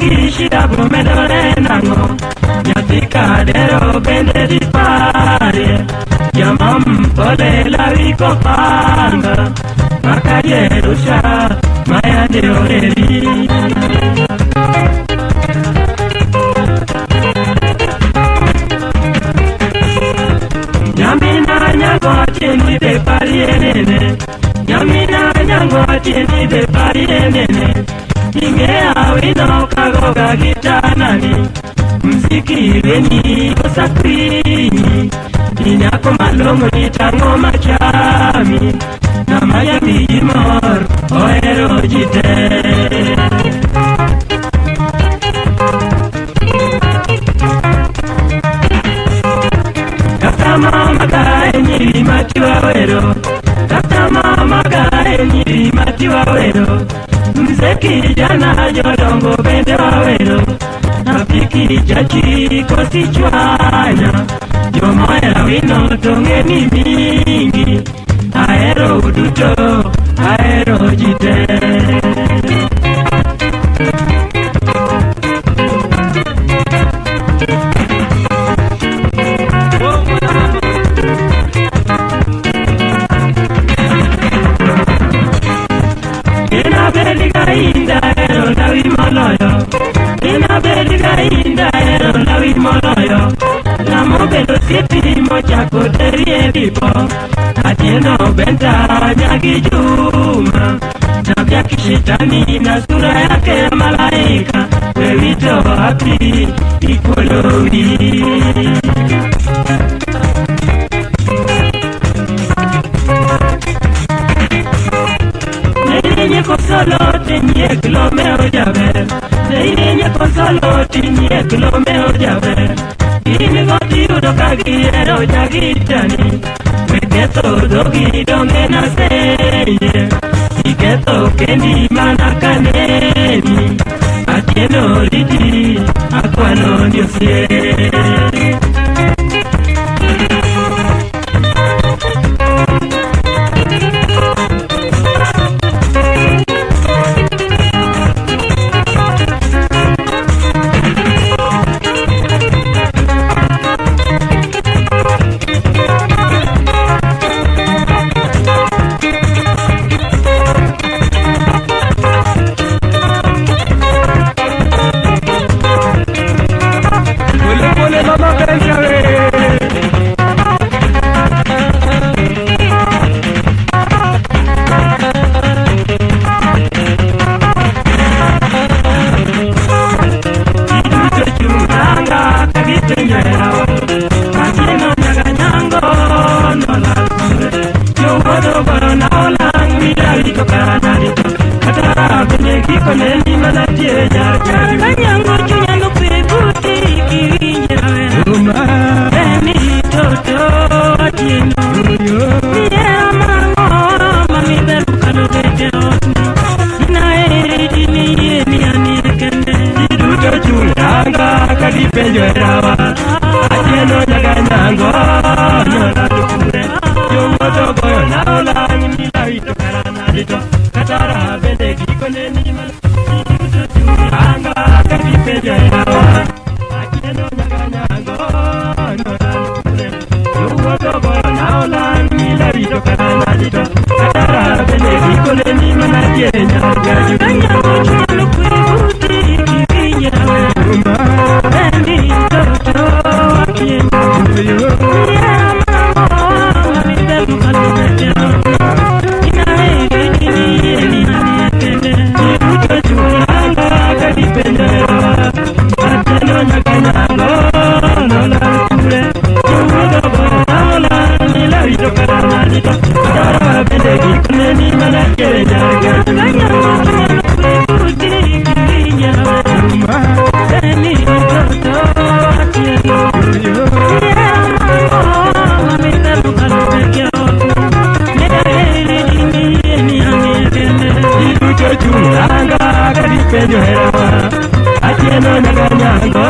gi shida bomedore nang'o. Nyathi kadero bende diparie. Jamampole lawi kopanga. Makajerusha mayande oreri. Nyamina nyango atieni be parie nene. Nyamina nyango atieni be parie nene. Ing'e awino kagoga gitanani. Mziki weni osakwinyi. Inyako malong'o ni tang'o machami. Ng'ama jamiji mor ohero ji te. Kata mama gae nyiri matiwa wero. Kata mama gae nyiri matiwa wero. Mzee kijana jodongo bende wawero. Rafiki chachi kosichwanya. Jomohero wino to ng'e ni mingi. Ahero uduto, ahero ji te. Inabed ga inda hero lawi moloyo. Inabed ga inda hero lawi moloyo. Ng'ama obedo osiepi mochako teri e dipo. Atieno Benta nyagi Juma. Tabia kishetani na sura yake ya malaika. Wewito wapi ikuolowi. Neirinye kosolo tinyie kilome ojaber. Neirinye kosolo tinyie kilome ojaber. Gini goti yudo ka gihero jagitani. Weketho dhogi donge naseyie. Iketho kendi mana kaneni. Atieno riti akwano ni osiep. Pole pole mama Benjamin. Giduto chung' anga ka gipenjo herawa. Atieno nyaka nyango nolal kure. Jowuoth ogoyo na olang' milawi to kara nadi to. Kata bende gikone ni mana tie nyar kaju. Kanyango chunya nokwe buti kiwinje rawera. Uma. Beni toto Atieno. Yo. Nihero marang'o mamiberu kalo bete otni. Naheri dini yie ni anie kende. Giduto chung' anga ka gipenjo herawa. Atieno nyaka nyango nolal kure. Jowuoth ogoyo na olang' milawi to kara nadi to. Kata raha bende gikone ni mana. Giduto chung' anga ka gipenjo herawa. Atieno nyaka nyango nolal kure. Jowuoth ogoyo na olang' milawi to kara nadi to. Kata raha bende gikone ni mana tie nyar gaju. Kanyango chunya nokwe buti kiwinje rawera. Uma. Beni toto Atieno. Yo. Nihero marang'o mamiberu kalo bete otni. Naheri dini yie ni anie kende. Giduto chung' anga ka gipenjo herawa. Atieno nyaka nyango nolal kure. Jowuoth ogoyo na olang' milawi to kara nadi to. Kata raha bende gikone ni mana tie nyar gaju. Kanyango chunya nokwe buti kiwinje rawera. Uma. Beni toto Atieno. Yo. Nihero marang'o mamiberu kalo bete otni. Naheri dini yie ni anie kende. Giduto chung' anga ka gipenjo herawa. Atieno nyaka nyango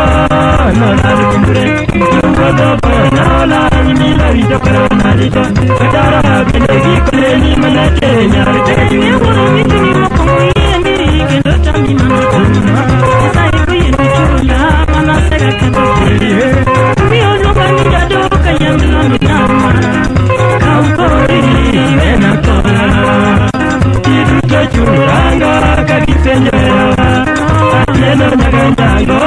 nolal kure. Jowuoth ogoyo na olang' milawi to kara nadi to. Kata raha bende gikone ni mana tie nyar gaju. Miwuoro mitni mokwongo yiendi kendo tami mana. Nyasaye Sega Miyo luonga ni jadoka yiem nono nyama. Kaw kori wena kora. Ji duto chung' ranga ka gipenjo herawa. Aneno nyaka nyango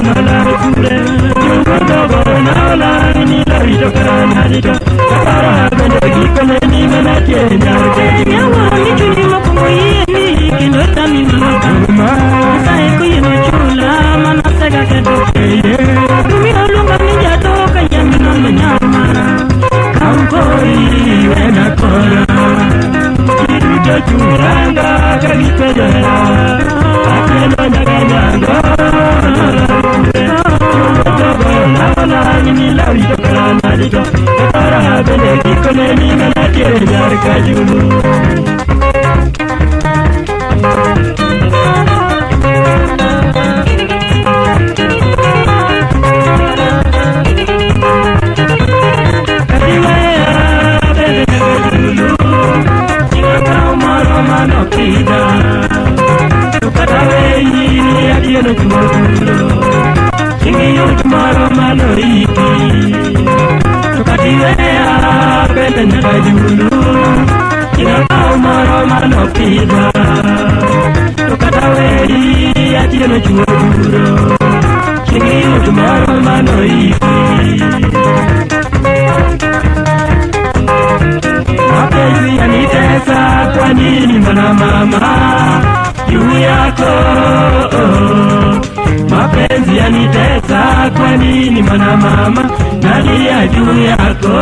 nolal kure. Jowuoth ogona olang' ni lawi to kara nadi to. Aparo bende gikone ni mana tie nyar kajulu. Nyawuoro ni chunyi mokwongo yieni kendo tami mana ka. Nyasaye koyieno chula mana Sega ketho. Miyo luonga ni jadoka yiem nono nyama. Kaw kori wena kora. Ji duto chung' ranga ka gipenjo herawa. Aneno nyaka nyango nolal kure. Jowuoth ogona olang' ni lawi to kara nadi to. Aparo bende gikone ni mana tie nyar kajulu. Kadiweya bende nyaka julu. Ing'akaw moro manopidha. To kata weyi atieno chuo tulo. Chieng' iyud moro manoriti. To katiweya bende nyaka julu. Ing'akaw moro manopidha. To kata weyi atieno chuo tulo. Chieng' iyud moro manoriti. Mapenzi yanitesa, kwa nini mbona mama juu yako? Mapenzi yanitesa, kwa nini mbona mama nalia juu yako?